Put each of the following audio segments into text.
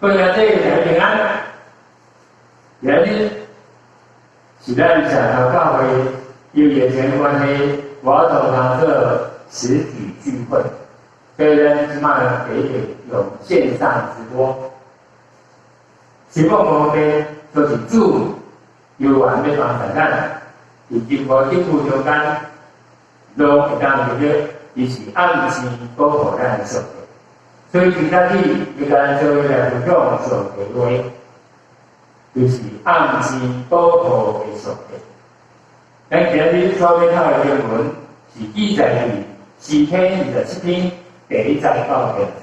各位兄弟大家平安。今日是咱上頭教會因為疫情關係，無法度通做實體聚會，所以咱這擺第一個用線上直播。希望無變，就是主猶原欲幫助咱，佇任何境遇中間，攏會當記得，伊是暗時保護咱的上帝。所以今仔日欲共咱做伙來分享上帝話，就是暗時保護的上帝。咱今日所欲讀的經文是記載佇詩篇27篇第一節到第六節。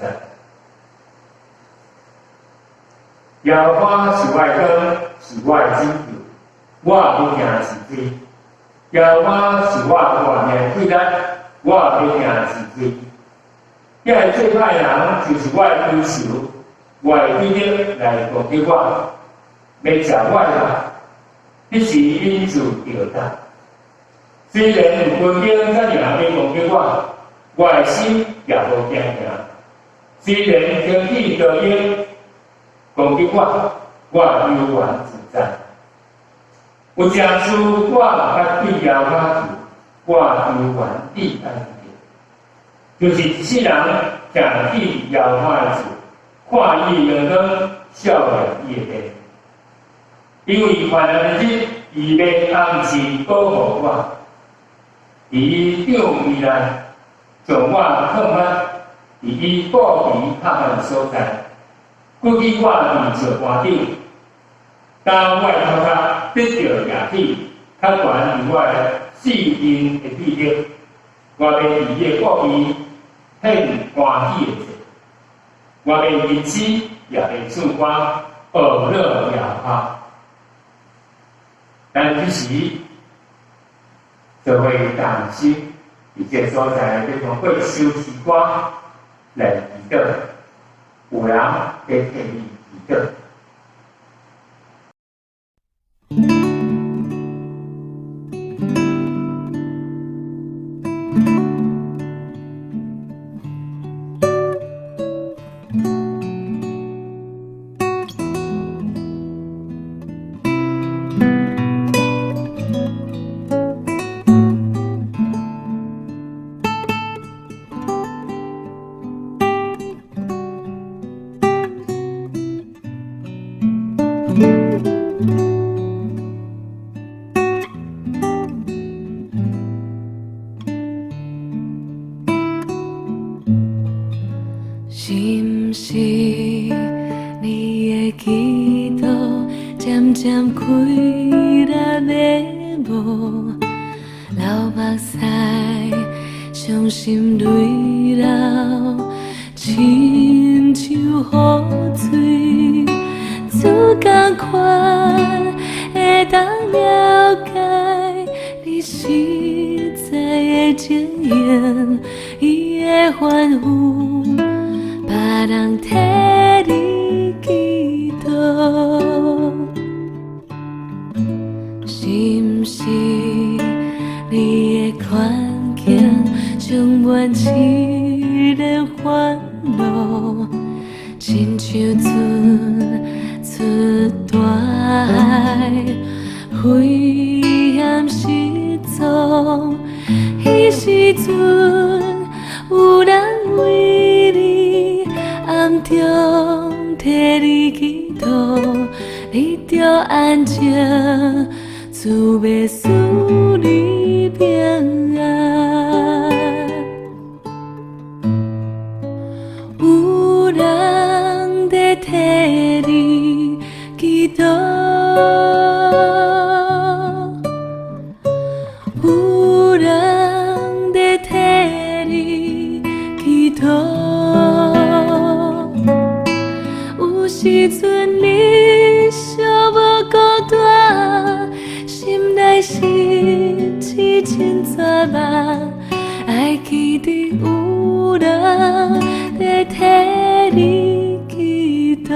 耶和華是我的光，是我的拯救，我不驚是非。耶和華是我活命的氣力，我不驚是非。遐个做歹人就是我的仇敵，我的對敵來攻擊我，欲食我的肉，彼時𪜶就著倒。雖然有軍兵遮爾欲攻擊我，我的心也無驚驚。雖然興起刀兵攻擊我，我猶原自在。有正事我較對耶和華求，我猶原智愛得。就是一世人聽見耶和華的旨，看伊的榮光，數念伊的殿。因為患難的日，伊欲暗時保護我，佇伊帳帷內，將我藏密，佇伊顧旗拍的所在。過去我佇石棺頂，當我的頭殼得著抬起，較懸佇我的性命的對敵，我欲佇伊的顧旗獻歡喜的祭，我欲吟詩，也欲唱歌，學樂耶和華。咱這時就會同心佇這個所在，欲通過一首詩歌來祈禱，有人佇替你祈禱。是毋是你的祈禱漸漸開咱的無流目屎，傷心淚流，親像雨水，主仝款會當了解你實在的情形，伊會吩咐別人替你祈禱，是毋是你的環境充滿試煉煩惱，親像船出大海，危險失蹤，彼時陣有人為你暗中替你祈禱，你著安靜，主欲賜你平安。有人佇替你祈禱，有人佇替你祈禱。有時陣你寂寞孤單，心內甚至真絕望，愛記得有人佇替你祈禱。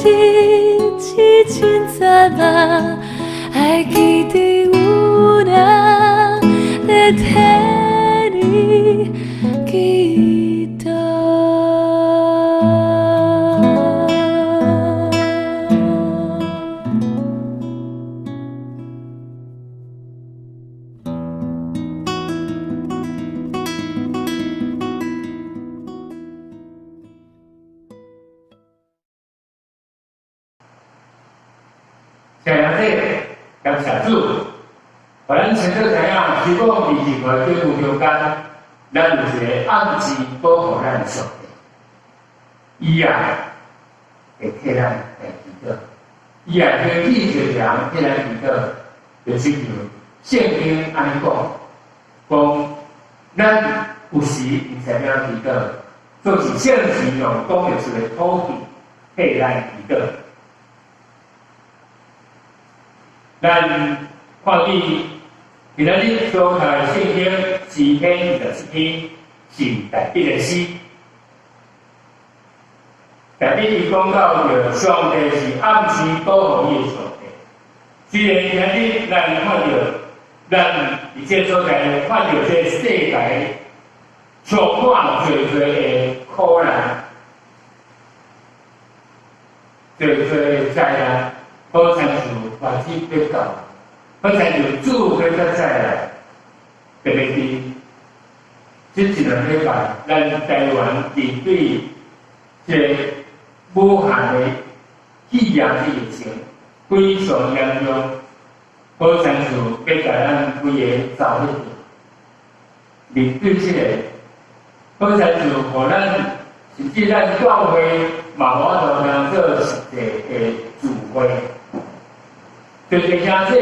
日子真绝望，爱记得有人咧替你祈祷。谢谢，感谢主，予咱清楚知影，希望伫任何境遇中间，咱有一个暗时保護咱的上帝，伊啊會替咱來祈禱，伊啊會替一個人替咱祈禱，就親像聖經按呢講，講咱有時毋知影祈禱，做是聖神用講袂出的口氣替咱祈禱。咱看見今仔日所讀的聖經詩篇27篇是大衛的詩。大衛伊講到著上帝是暗時保護伊的上帝。雖然今日咱看著，咱佇這個所在看著這個世界充滿濟濟的苦難，濟濟的災難。好親像末日欲到，好親像主欲閣再來，特別佇這一兩禮拜，咱台灣面對這個武漢的肺炎的疫情非常嚴重，好親像欲共咱規个走入去。面對這個，好親像予咱甚至咱教會嘛無法度通做實際的聚會。就是兄弟，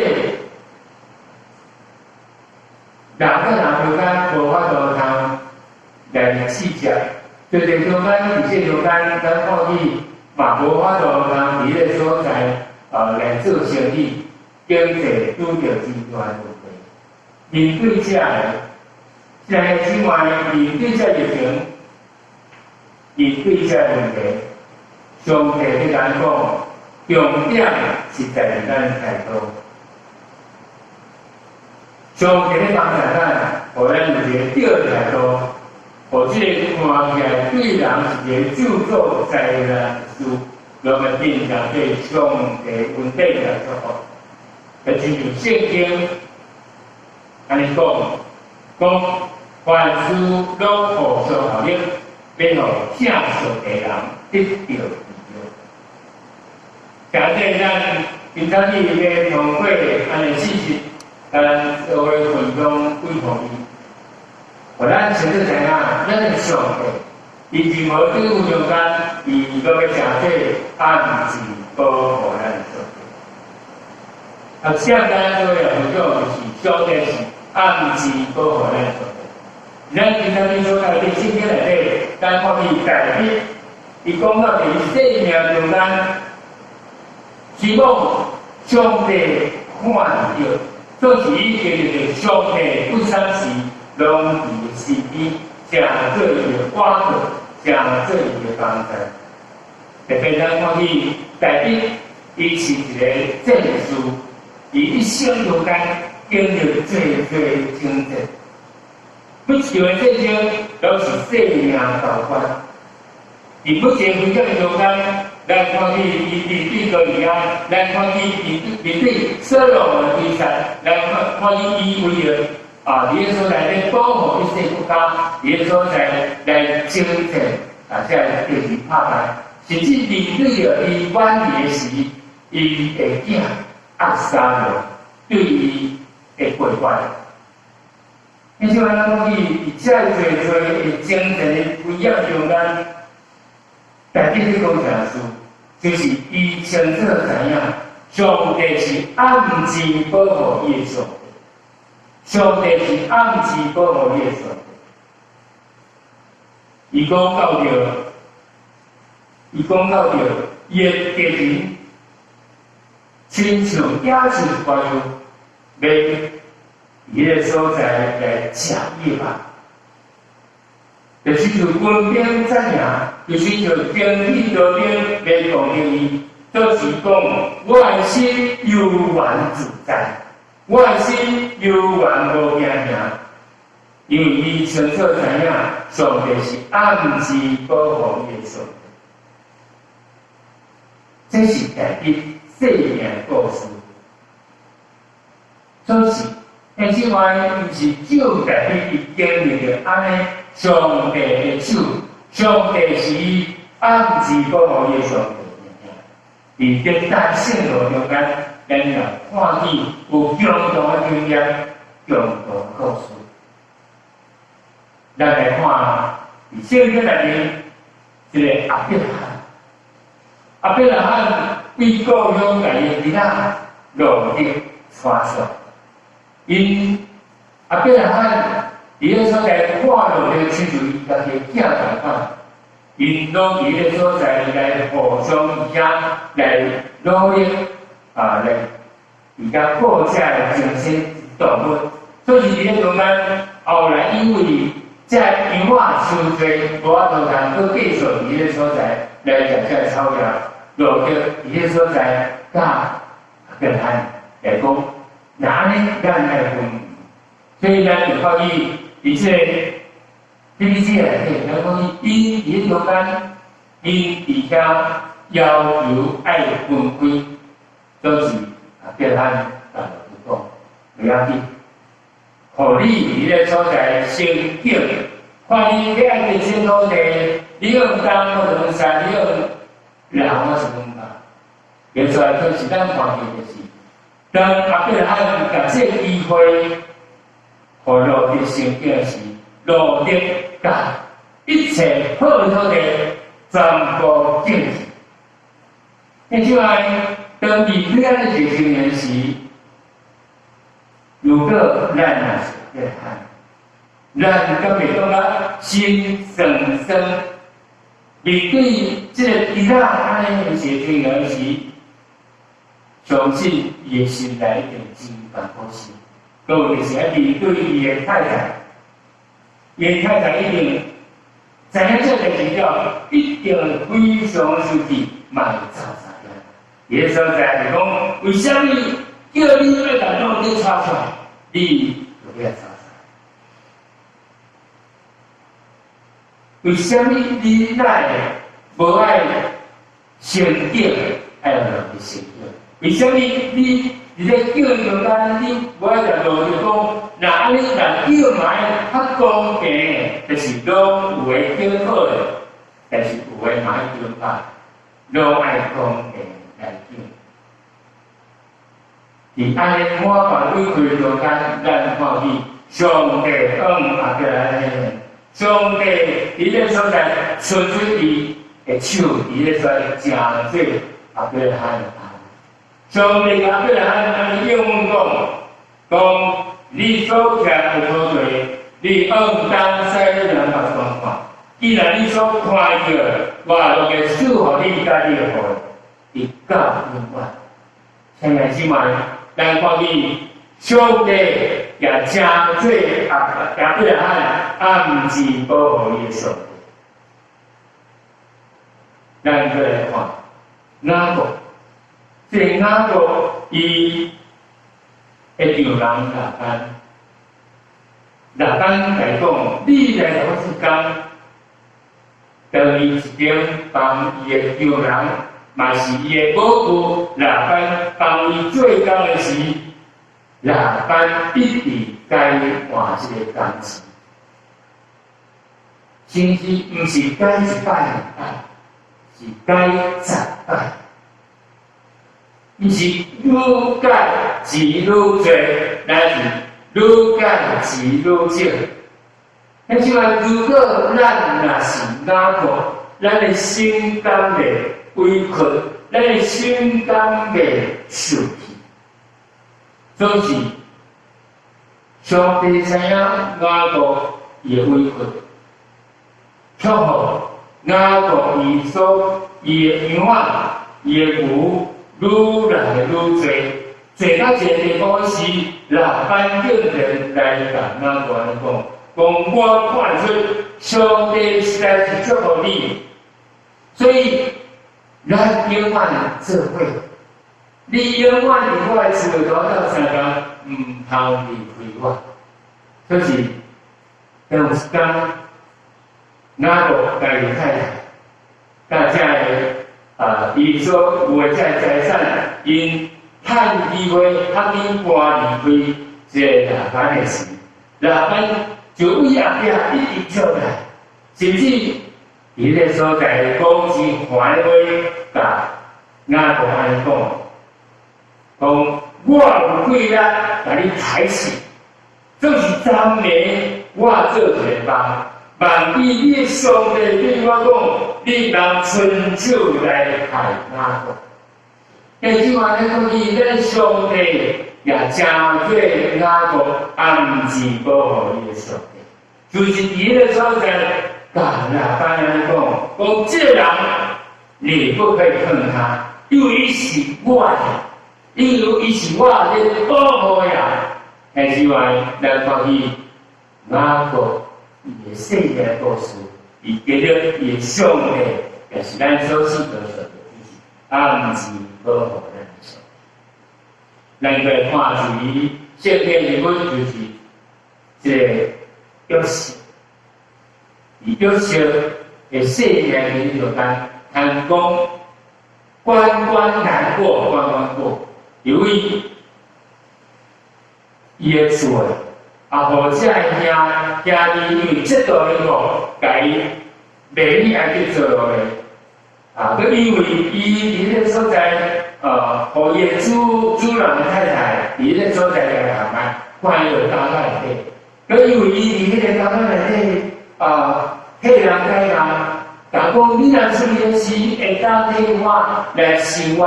人佮人中間無法度通來試食，就是中間佇這中間，咱看見嘛無法度通佇彼個所在來做生意，經濟拄著真大問題。面對這个，這个之外，面對這疫情，面對這個問題，上帝咧咱講。重點是在於咱的態度。上帝咧幫助咱，予咱有一個對的態度，予這個看起來對人是一個咒詛災難的事，攏會變成對上帝恩典來祝福。就親像聖經按呢講，講凡事攏互相效力，欲予疼上帝人得著。假設咱今仔日欲通過按呢事實，咱做伙分享幾方面，予咱清楚知影，咱的上帝，佇任何境遇中間，伊攏欲成做暗時保護咱的上帝。啊，簡單做伙分享就是上帝是暗時保護咱的上帝。咱今仔日所讀的聖經內底，咱看見大衛，伊講到佇生命中間。希望上帝看著，做是伊經歷著上帝不三時攏佇伊身邊，成做伊的倚靠，成做伊的幫助。特別咱看見大衛，伊是一個戰士，伊一生中間經歷濟濟征戰，每一場的戰爭攏是性命交關。佇每一個危險中間，咱看見伊面對歌利亞，咱看見伊面對掃羅王的追殺，咱看見伊為著啊，佇个所在咧保護以色列國家，佇个所在來征戰，啊，這個敵人拍敗，甚至面對著伊晚年時，伊的囝押沙龍對伊的背叛。因此，咱講起佇遮濟濟的征戰的危險中間。大衛咧講啥事？就是伊清楚知影，上帝是暗時保護伊的上帝，上帝是暗時保護伊的上帝。伊講到著，伊講到著，伊的敵人親像野獸一般，欲佇彼个所在來食伊的肉。就親像軍兵知影，就親像兵器刀兵來攻擊伊，就是講我的心悠然自在，我的心悠然無驚嚇，因為伊清楚知影，上帝是暗時保護伊的上帝。這是大衛生命故事。所以，但是話毋是只有大衛伊經歷著按呢，上帝的手，上帝是伊暗時保護伊的上帝。佇這段聖路中間，咱也看見有共同的經驗，共同的故事。咱來看佇聖經內面，這個亞伯拉罕，亞伯拉罕對故鄉共伊的囡仔羅得帶出來。𪜶亞伯拉罕佇彼個所在看落去，親像伊家己的囝仝款，𪜶攏佇彼個所在來互相遐來努力啊，來而家顧這個精神動物。所以佇咧中間，後來因為這羊仔傷濟，無法度通閣繼續佇彼個所在來食這個草葉，羅得佇彼個所在，佮亞伯拉罕來講，若按呢，咱愛分，所以咱就發現，佇這個彼此內底，咱講伊佇咧中間，𪜶佇遐要求愛分開，都是亞伯拉罕共羅得講，袂要緊，予你佇咧所在先景，看你欲愛佇這土地，你用東我就用西，你用南我是用北。現在就是咱看見就是，當亞伯拉罕共這個機會，予羅得成景時，羅得共一切好的土地全部敬去。那就愛當面對按呢一個情形時，如果咱若是亞伯拉罕，咱敢會感覺心酸酸？面對這個囡仔按呢的一個情形時，相信伊的心內一定真艱苦心。閣有就是愛面對伊的太太，伊的太太一定知影這代誌了，一定非常生氣，嘛會走啥樣。伊的所在就講，為啥物叫你欲共羅得帶出來，你就欲走啥？為啥物你哪會無愛成長，愛予羅得成長？為啥物你佇咧叫中間，你無愛共羅得講？若按呢，若叫嘛愛較公平，就是攏有的叫好的，但是有的嘛愛叫歹，攏愛公平來叫。佇按呢滿腹委屈中間，咱看見上帝向亞伯拉罕顯現，上帝佇這所在伸出伊的手，佇這所在成做亞伯拉罕的愛。上帝亞伯拉罕按呢應允講，講你所徛的土地，你往東西南北觀看，既然你所看著，我攏會賜予你佮你的後裔，直到永遠。親愛姊妹，咱看見上帝也成做亞伯拉罕暗示保護伊的上帝。咱閣來看雅各，這個雅各伊的丈人拉班，拉班來講，你來共我做工，當伊一邊幫伊的丈人，嘛是伊的母舅拉班幫伊做工的時，拉班一直改換這個工時，甚至毋是改一擺兩擺，是改10擺，毋是愈改錢愈濟，乃是愈改錢愈少。彼就話，如果咱若是雅各，咱的心敢會委屈，咱的心敢會受氣，總是上帝知影雅各伊的委屈，卻予雅各伊所伊的羊仔、伊的牛愈來愈濟，濟到一個地步時，拉班竟然來共雅各按呢講：講我看出上帝實在是祝福你，所以咱永遠做伙，你永遠佇我的厝內頭鬥相共，毋通離開我。可是有一工，雅各共伊太太，佮遮个啊，伊所有的這个財產，𪜶趁機會較緊搬離開這個拉班的時，拉班就為後壁一直出來，甚至佇彼個所在講真煩的話，共雅各按呢講，講我有氣力共你刣死，總是昨暝我做一个夢，夢見你的上帝對我講，你通伸手來害雅各。但這話咧講伊咱上帝也成做雅各暗自保護伊的上帝，就是佇彼个所在，共拉班按呢講，講這個人你不可以碰他，因為伊是我的，因為伊是我的保護呀。但是話咱發現雅各伊的生命故事，伊記得伊的上帝，也是咱所信的上帝，就是暗自保護咱的上帝。咱來看一聖經人物就是這個約瑟，伊約瑟的生命中間，通講關關難過關關過，因為伊的厝的啊，或者兄兄弟因為這道的吼，共伊賣去埃及做奴隸，啊，閣因為伊佇彼個所在，予伊的主人的太太佇彼個所在來陷害，關入監獄內底，閣因為伊佇彼個監獄內底，啊，替人解夢，共講你若出去時會當替我來伸冤，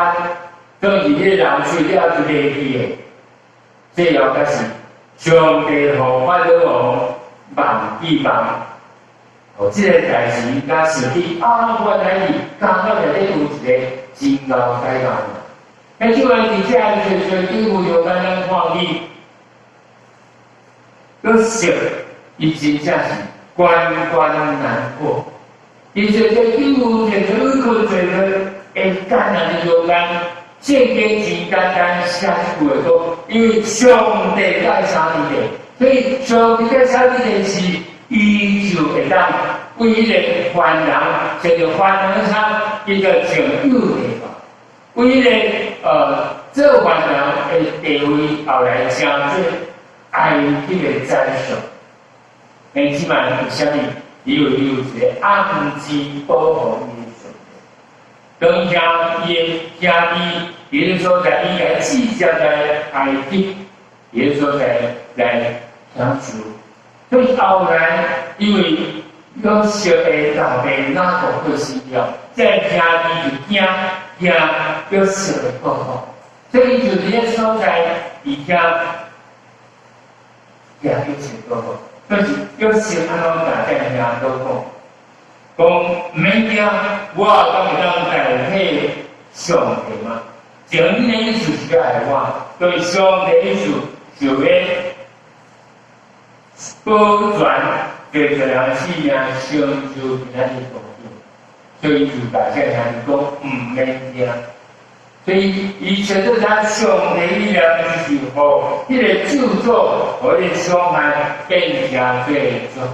當時彼個人喙了就離去的，最後才是上帝予法老王夢見夢，哦，這個代誌才想起啊，原來是監獄內底有一個真𠢕解夢。彼這擺佇遮濟濟經文中間，咱看見約瑟，伊真正是關關難過。伊這個經文濟濟委屈濟濟會艱難的中間，聖經真簡單寫一句話講，因為上帝佮伊相佇咧，所以上帝佮伊相佇咧時，伊就會當為彼個犯人，叫做犯人啥，叫做拯救的吧。為彼個做犯人的地位，後來成做埃及的宰相。因此嘛，為啥物？因為伊有一個暗自保護伊的上帝。當兄伊的兄弟佇彼個所在，伊來直接來埃及，佇彼個所在來享受。所以後來，因為約瑟的老爸雅各過身了，這兄弟就驚驚約瑟的報復，所以就佇彼個所在，伊遐驚約瑟報復。但是約瑟按怎共這兄弟講？講毋免驚，我敢會當代替上帝嗎？將恁的意思是較愛我，對上帝意思就欲保全濟濟人性命，成就今仔日光景，所以就共這兄弟講毋免驚。所以伊穿做啥上帝力量，就是予彼個咒詛予彼個傷害變成做祝福，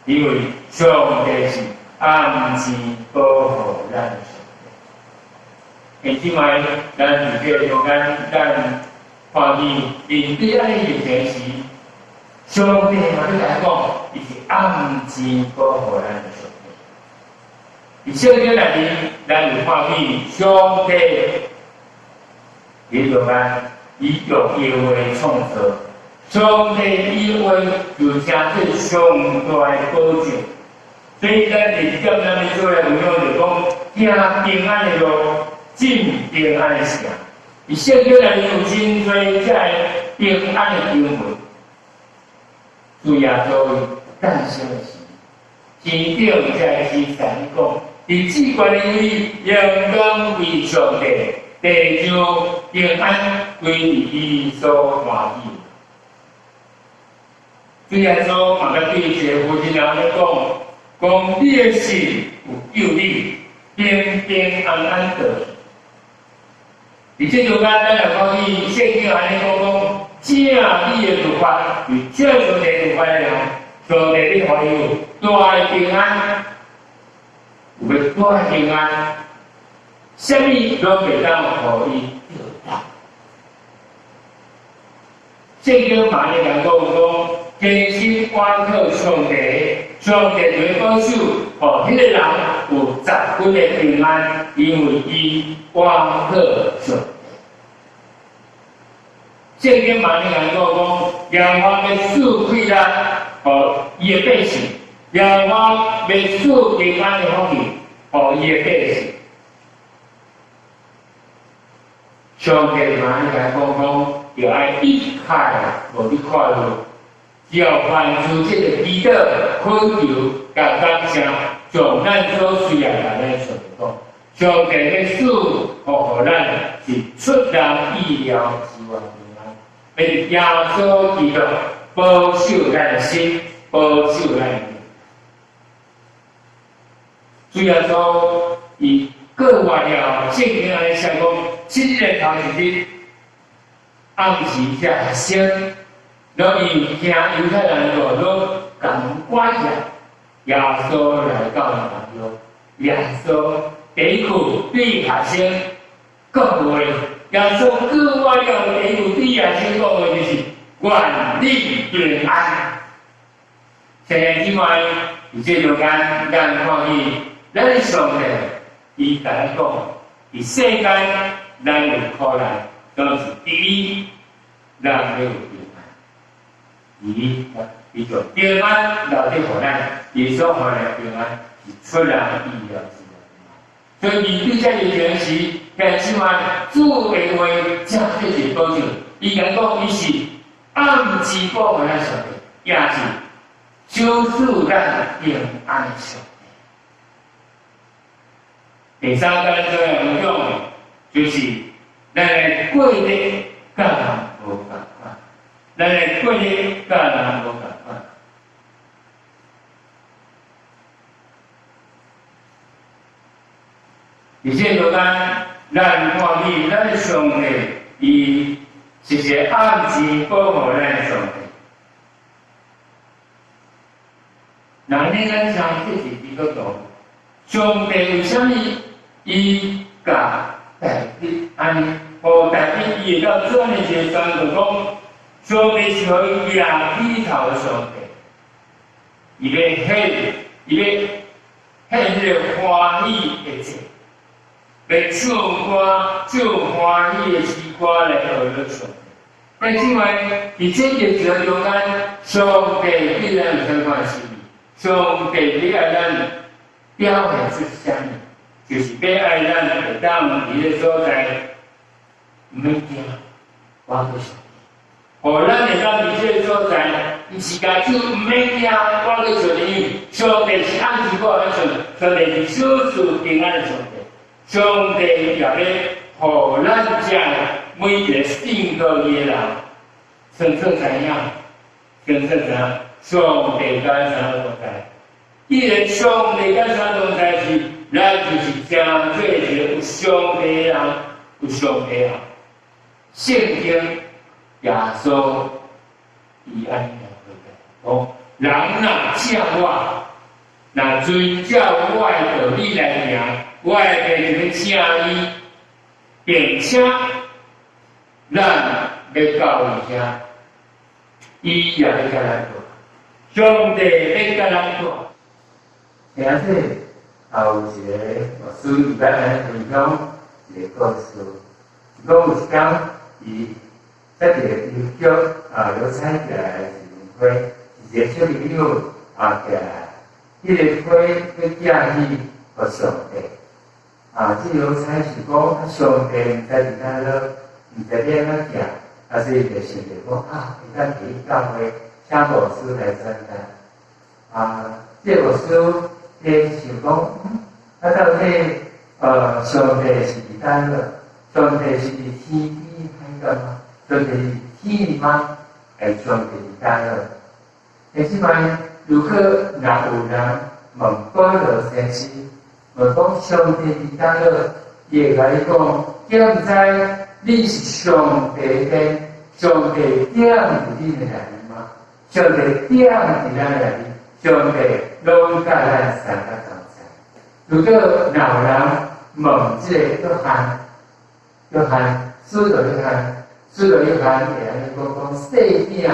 因為上帝是暗自保護咱的上帝。現這擺咱佇這個中間，咱看見面對按呢疫情時，上帝嘛欲共咱講，伊是暗自保護咱的上帝。佇聖經內面，咱有看見上帝佇中間，伊用伊的話創造，上帝伊話就成做上大的保證。所以咱第一點，咱欲做來分享就講，行平安的路，進平安的城。佇聖經內面有真濟這个平安的經文，主耶穌誕生的時，天頂才是神講，佇至懸的位，榮光歸上帝，地上平安歸佇伊所歡喜。主耶穌嘛閣對一个婦人咧講，講你的信有救你，平平安安倒去。佇這中間，咱來看見聖經按呢講講，照你的律法，是照上帝律法的人，上帝欲予伊有大平安，有欲大平安，啥物攏袂當予伊得到。聖經嘛按呢講講，堅心倚靠上帝，上帝就會保守，予彼個人有十分的平安，因為伊倚靠上帝。聖經嘛按呢講講，耶和華欲賜氣力，予伊的百姓；耶和華欲賜平安的福氣，予伊的百姓。上帝嘛按呢講講，著愛一切無咧看路，只要凡事這个祈禱、懇求、佮感謝，將咱所需要的來上帝講，上帝欲賜福予咱是出人意料之外平安。欲耶穌基督保守咱的心，保守咱的靈。主耶穌伊過活了，聖經按呢寫講，七日頭一日暗時，遮學生，攏因為驚猶太人攏共趕起來，耶穌來到當中，耶穌第一句對學生講話，耶穌過活了，第一句對學生講話就是願你平安。兄弟姊妹，佇這中間，咱看見咱的上帝，伊共咱講，佇世間咱有苦難，但是佇伊，咱會有平安。伊伊就平安留佇予咱，伊所予的平安是出人意料之外。所以面對這個情時，兄弟姊妹，主的話正這是保證。伊敢講，伊是暗時保護咱上帝，也是賞賜咱平安的上帝。第三個咱做來分享的，就是咱的過日佮人無仝款，咱的過日佮人無仝款。佇這中間，咱看見咱的上帝，伊是一个暗時保護咱的上帝。若按呢咱誠這是基督徒，上帝為啥物伊共大衛按呢？予大衛伊會當做按呢一個宣告講，上帝是予伊舉起頭的上帝，伊欲獻，伊欲獻彼个歡喜的祭，欲唱歌，唱歡喜的詩歌來學了上帝。但是因為佇這個節中間，上帝對咱有啥款心意？上帝欲愛咱表現出啥物？就是欲愛咱會當佇个所在，毋免驚，倚靠上帝。予咱會當佇這个所在，毋是共主毋免驚，倚靠上帝，因為上帝是暗時保護咱上帝，上帝是賞賜平安的上帝。上帝也欲予咱遮每一个信靠伊的人，清楚知影，清楚知影，上帝佮咱相同在。既然上帝佮咱同在時，咱就是成做一个有上帝的人，有上帝的人。聖經耶穌伊按呢來回答講：人若照我，若遵照我的道理來行，我的父就欲請伊，並且咱欲到伊遐，伊也欲佮咱住。上帝欲佮咱住。兄弟，也有一个牧師伊欲按呢分享一个故事，是講有一工，伊在一个郵局啊，有採起來一束花，是一个小朋友啊，寄來，彼个花欲寄去予上帝。啊，這個彩是講，上帝毋知佇佗落，毋知欲按怎寄，啊，所以就想著講啊，會當去教會請牧師來轉達。啊，這個牧師伊想講，啊，到底上帝是佇佗落？上帝是佇天邊海角嗎？上帝是天嗎？還是上帝佇佗落？但是嘛，如果若有人問保羅先生，問講上帝佇佗落，伊會共你講，敢毋知你是上帝的，上帝踮佇恁的內面嗎？上帝踮佇咱內面，上帝攏佮咱相佮同在。如果若有人問這个約翰，約翰，使徒約翰，使徒約翰會按呢講講，細囝，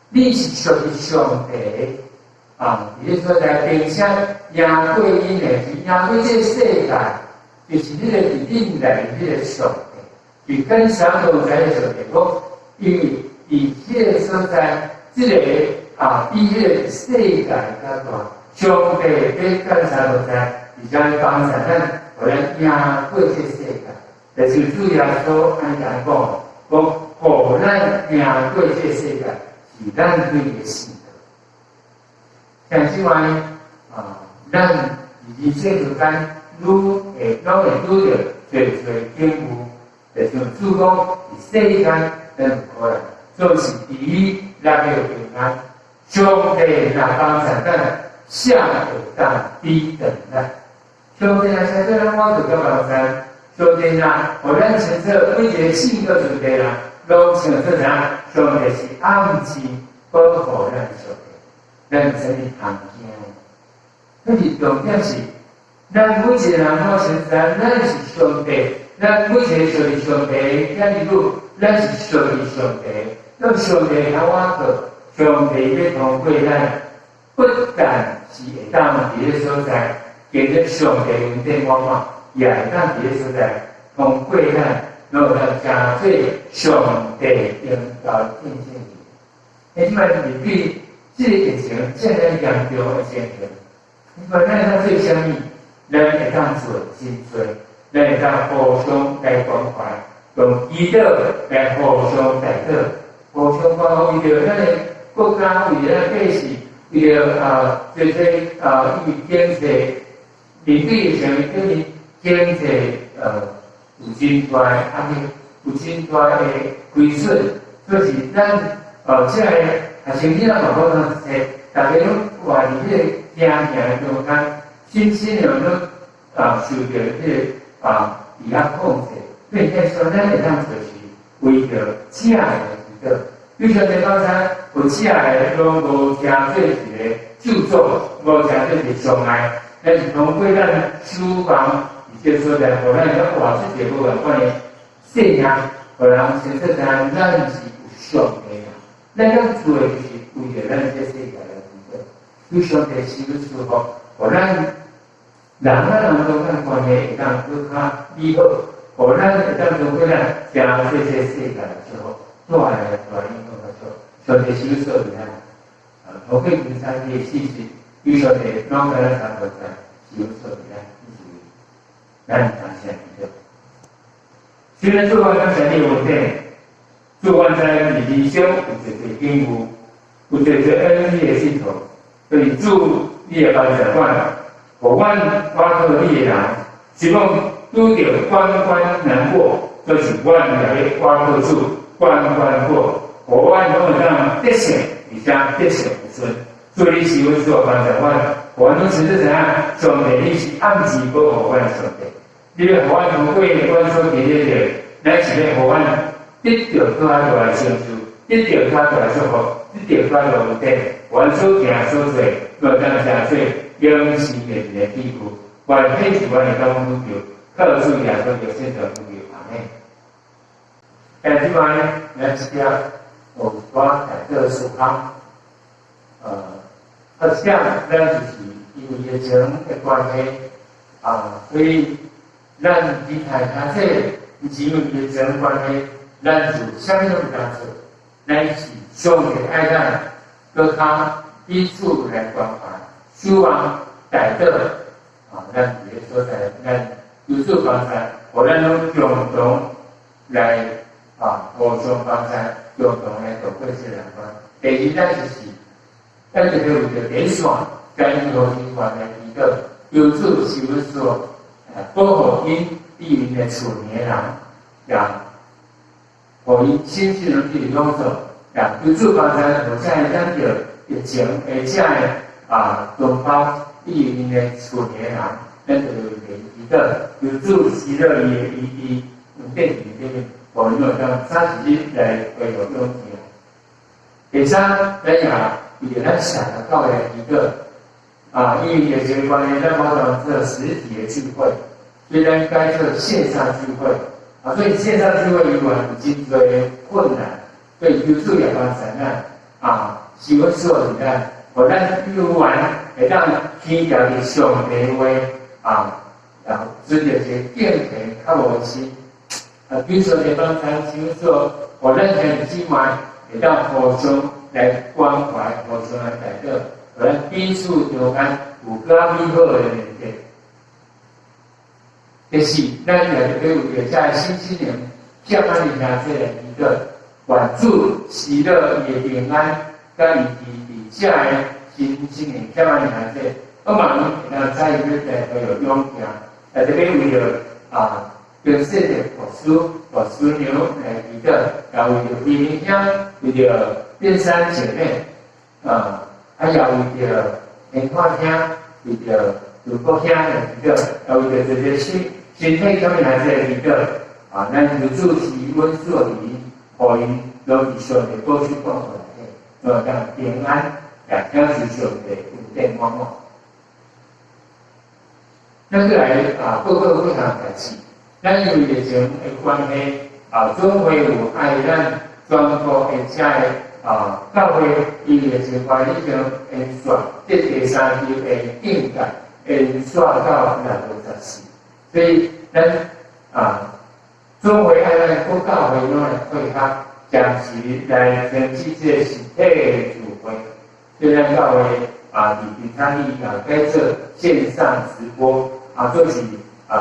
你是屬於上帝啊！佇咧所在，並且贏過𪜶的，贏過這个世界，就是彼个佇恁內面彼个上帝，是跟上同在的上帝講，因為佇彼个所在，這个啊比彼个世界較大，上帝欲跟啥同在，而且幫助咱，予咱贏過這个世界。但是主耶穌按呢講，講予咱贏過這个世界，是咱對的信德。但是話啊，咱佇人世間愈會攏會拄著濟濟境遇，就像主講，佇世間咱有苦難，總是佇伊咱有平安。上帝若幫助咱，誰會當抵擋咱？上帝若清楚咱，我就閣幫助。上帝若予咱清楚每一个信徒上帝人，攏清楚知影，上帝是暗示保護咱上帝，咱有啥物通驚？可是重點是，咱每一個人攏清楚，咱是上帝，咱每一个屬於上帝，囝兒女，咱是屬於上帝。當上帝較倚靠，上帝欲通過咱，不但是會當佇咧所在，見著上帝恩典滿滿，也會當佇咧所在通過咱，攏會當成做上帝榮耀見證人。欸，這擺面對這个疫情這麼嚴重的情形，你看咱會當做啥物？咱會當做真濟，咱會當互相來關懷，用祈禱來互相代禱，互相關懷，為著咱的國家，為著咱百姓，為著啊，這些啊，因為經濟面對疫情，等於經濟有真大的壓力，有真大的虧損，所以是咱這个學生囡仔嘛，講講一大家攏活佇彼个驚驚的中間，身心靈攏啊受著彼个啊佇遐控制。所以說，咱會當就是為著這个祈禱。比如說，你剛才有這个攏無成做一个咒詛，無成做一個障礙，但是通過咱守望佇這個所在，予咱會當活出一个無仝款的生命，予人清楚知影咱是有上帝啊。咱當做的就是為著咱這個世界來祈禱，求上帝賜予祝福，予咱人與人中間關係會當閣較美好，予咱會當通過咱成做這個世界來祝福，帶來大影響較少。上帝賜予所有咱，啊，透過金山的事實，求上帝攏共咱三個在，賜予所有咱，是咱當下祈禱。雖然主阮感謝你恩典，主阮知佇人生有濟濟境遇，有濟濟恩你的信徒，所以主你會幫助阮，予阮倚靠你的人，希望拄著關關難過，都是阮來倚靠主，關關過，予阮攏會當得勝，而且得勝有剩。主你是阮所幫助阮，予阮攏清楚知影，上帝你是暗時保護阮上帝。你欲予阮通過阮所經歷的，咱是欲予阮得著閣較大的成就，得著較大的祝福，得著較大的恩典。阮所行所做，攏當成做永生的一个記錄。願彼是阮會當拄著，靠主耶穌就聖道主求阿們。但這擺咱這點有一寡代禱事項，而且咱就是因為疫情的關係，啊，所以咱離開較濟，毋是因為疫情關係，咱就啥物攏毋當做，咱是上帝愛咱，閣較彼此來關懷，守望代禱，啊，咱佇个所在，咱求主幫助，予咱攏共同來啊，互相幫助，共同來度過這個難關。第二，咱就是，咱就會為著連線，跟醫護人員來祈禱，求主賜予說，保護𪜶比𪜶的厝內的人，也予𪜶身心攏得享受，也求主幫助，予遮個咱著疫情的遮个同胞，以及𪜶的厝內人，咱就來祈禱，求主喜樂伊的醫治，用電視頂面，予𪜶會當早一日來恢復勇氣。第三，咱也為著咱社團教會來祈禱，因為疫情關係，咱無法度做實體的聚會，所以咱改做線上聚會。所以線上聚會猶原有真濟困難，所以求主也幫助咱，是阮所伫咱，予咱猶原會當堅持佇上帝話，然後存著一个敬虔較無心，求上帝幫助是阮所，予咱兄弟姊妹會當互相來關懷，互相來代禱，予咱彼此中間有較美好的連結。第四，咱也特別為著遮身心靈欠咱的兄弟來祈禱，願主喜樂伊的平安，佮伊佇遮个身心靈欠咱的兄弟，我望伊會當早一日來恢復勇氣。也特別為著平世的牧師、牧師娘來祈禱，也為著菲明兄，為著變山姐妹，也為著天花兄，為著盧國兄來祈禱，也為著這個身體方面來祈禱，咱求主賜阮所佇，予𪜶攏佇上帝保守保護內底，會當平安，也享受上帝恩典滿滿。咱閣來報告幾項代誌。咱因為疫情的關係，總會有愛咱全國的遮个教會，因疫情關係已經延續這第三級的境界，延續到6月14。所以咱總會愛咱各教會攏來配合，暫時來停止這個實體的聚會。所以咱教會佇平常日改做線上直播，做是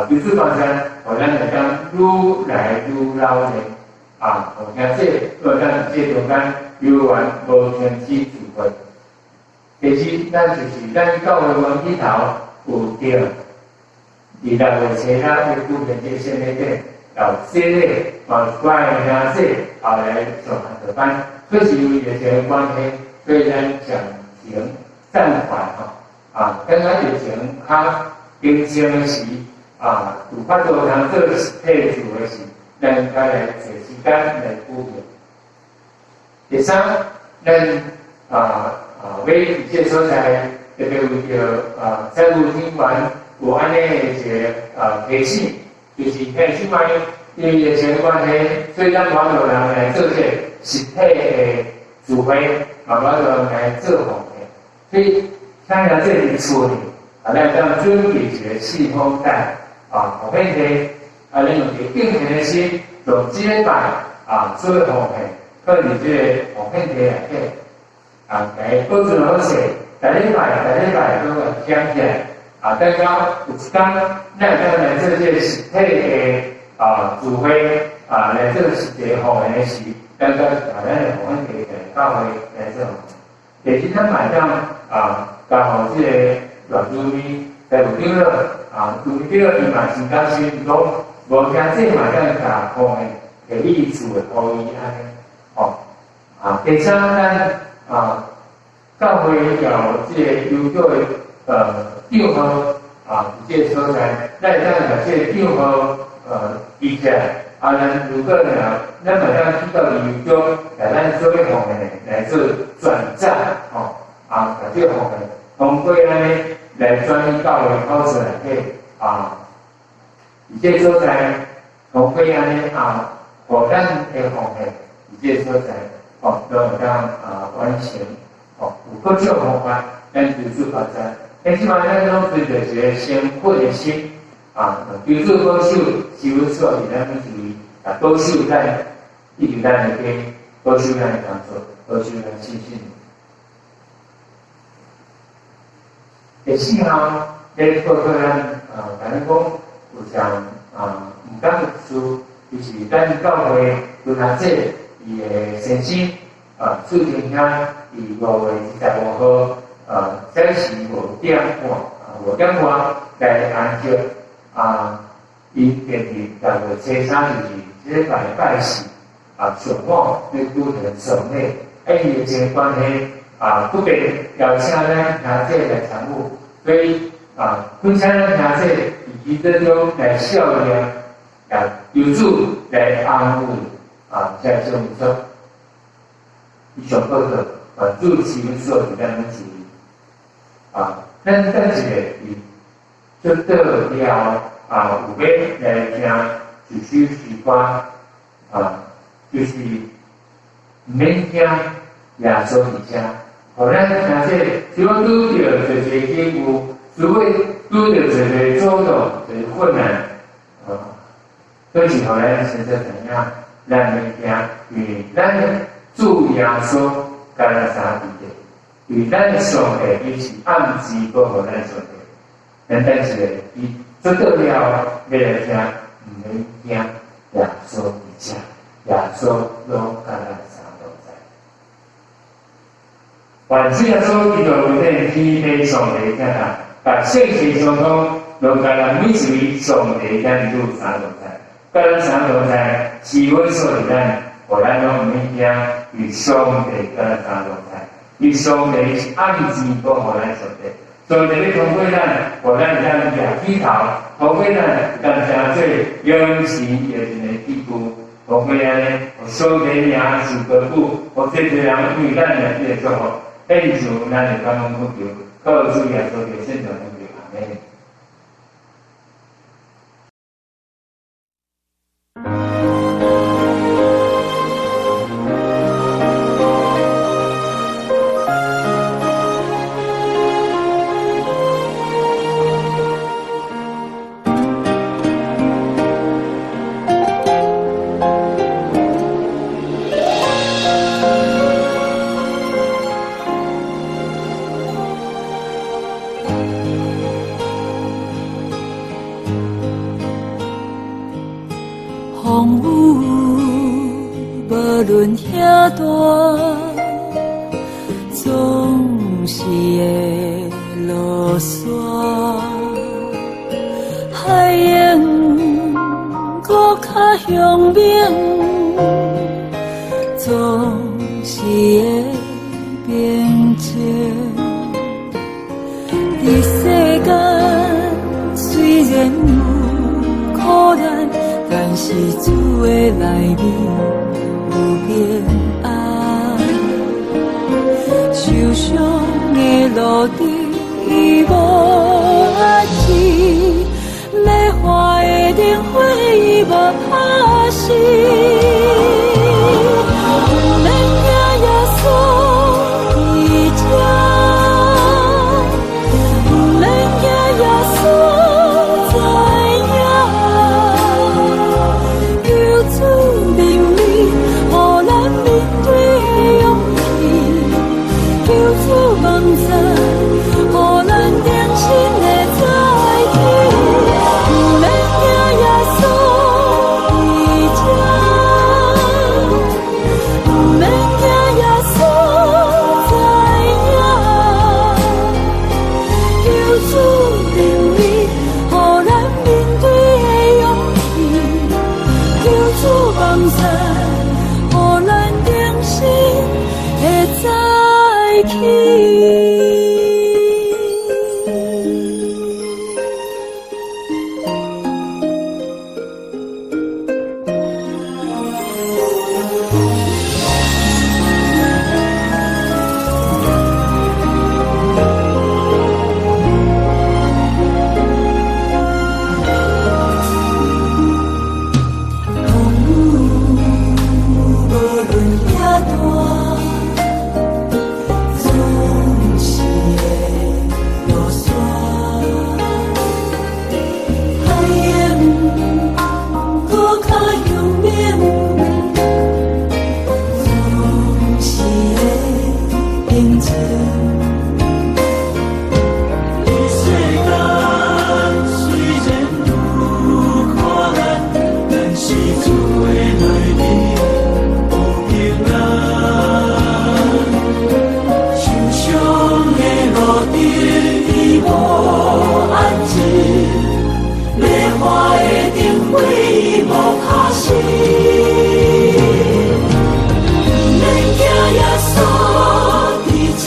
求主幫助，予咱會當愈來愈老練，予兄弟，予咱這中間猶原無停止聚會。第二，咱就是咱教會園裡頭有著，佇6月初六要舉行這個聖禮典，有洗禮，嘛有關的兄弟來上學班，可是因為疫情的關係，所以咱暫停暫緩吼，等咱疫情較平靜的時，有法度通做實體聚會時，咱該來找時間來舉行。第三，咱欲佇這個所在，特別為著財務聽完有按呢的一个提醒，就是兄弟姊妹因為疫情關係，所以咱無法度人來做這個實體的聚會，嘛無法度人來做奉獻，所以請兄弟佇厝裡，咱會當準備一個四方袋，奉獻袋，咱用一個敬虔的心，用這禮拜做奉獻，放佇這個奉獻袋內底，來保存好勢，逐禮拜逐禮拜攏會撿起來，等到有一天，咱會當來做這個實體的聚會，來做實體奉獻的時，咱才把咱的奉獻袋來教會來做。第二，咱嘛會當交予這個賴主任、財務長老，財務長老伊嘛真甘心，伊講無兄弟嘛會當共奉獻，提去厝的予伊按呢，吼。第三，咱教會有這個郵局的帳號，佇這個所在，咱會當共這個帳號記起來，咱如果若咱嘛當去到郵局，共咱所欲奉獻的來做轉帳，吼，共這個奉獻通過按呢來轉去教會口座內底，佇這個所在通過按呢，予咱的奉獻佇這個所在，吼，攏會當完成，吼，有各種方法，咱求主發展。但這擺咱攏存著一個誠懇的心，求主保守，是阮所佇咱每一位，保守咱，以及咱的家，保守咱的工作，保守咱信心。第四項，咧報告咱，共咱講有項毋同的事，就是咱教會孫阿姐伊的先生，朱天兄，佇5月25號，早時5點半，5點半來安息，𪜶定佇6月初三，就是這禮拜拜四，上午欲舉行喪禮，因為疫情關係，啊，不斷邀請咱兄弟來參與，所以啊，懇請咱兄弟佇基督中來笑念，也求主來安慰啊，這種說，以上報告，願主賜阮所佇咱每一位啊，咱等一下佇祝禱了後啊，有欲來聽一首詩歌啊，就是毋免驚耶穌佇遮，予咱聽者，如果拄著濟濟境遇，如果拄著濟濟阻擋、濟困難，啊，都是予咱先做知影，咱毋免驚，因為咱的主耶穌佮咱相佇咧，因為咱的上帝伊是暗時保護咱上帝，咱等一下伊祝禱了後，欲來聽，毋免驚耶穌佇遮，耶穌攏佮咱相同在。願主耶穌基督恩典，天父上帝疼愛，共聖神相通，攏佮咱每一位上帝子女相同在，佮咱相同在，賜阮所佇咱，予咱攏毋免驚，因為上帝佮咱相同在，因為上帝是暗時保護咱上帝，上帝欲通過咱，予咱會當舉起頭，通過咱會當成做永生的一个器具，通過按呢，予上帝名受高舉，予濟濟人因為咱來得祝福。獻上咱的感恩祈求，靠主耶穌的聖名祈求，阿們。風雨無論遐大，總是會落山。海湧閣較凶猛，總是會平靜。佇世間雖然有苦難，但是主的內面有平安。受傷的路途伊無压制，欲化的灯火伊無拍熄。毋免驚耶穌佇遮，毋免驚耶穌知影，求主能力，予咱面對的勇氣，求主幫助，予咱重新的再起。毋免驚耶穌佇遮，毋免驚耶穌知影，求主能力，予咱面對的勇氣，求主幫助，予咱重新的再起。風雨無論遐大，總是會落山。海湧閣較凶猛，總是會平靜。佇世間雖然有苦難，但是主的內面有平安。受傷的路途伊無压制，欲化的灯火伊無拍熄。毋免驚耶穌佇遮，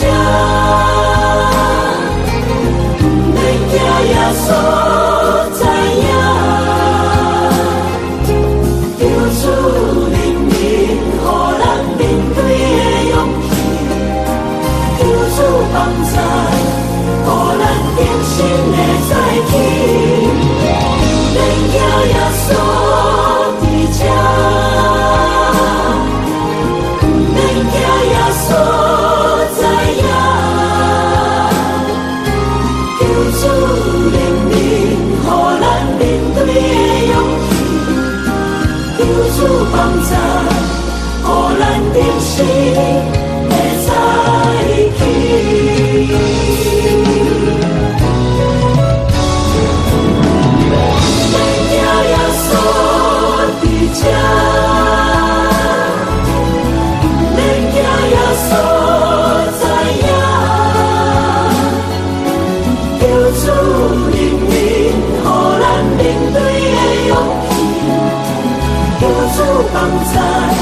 主幫助，予咱人生會再起。免驚耶穌佇這，免驚耶穌知影，求主憐憫，予咱面對的勇氣，求主幫助。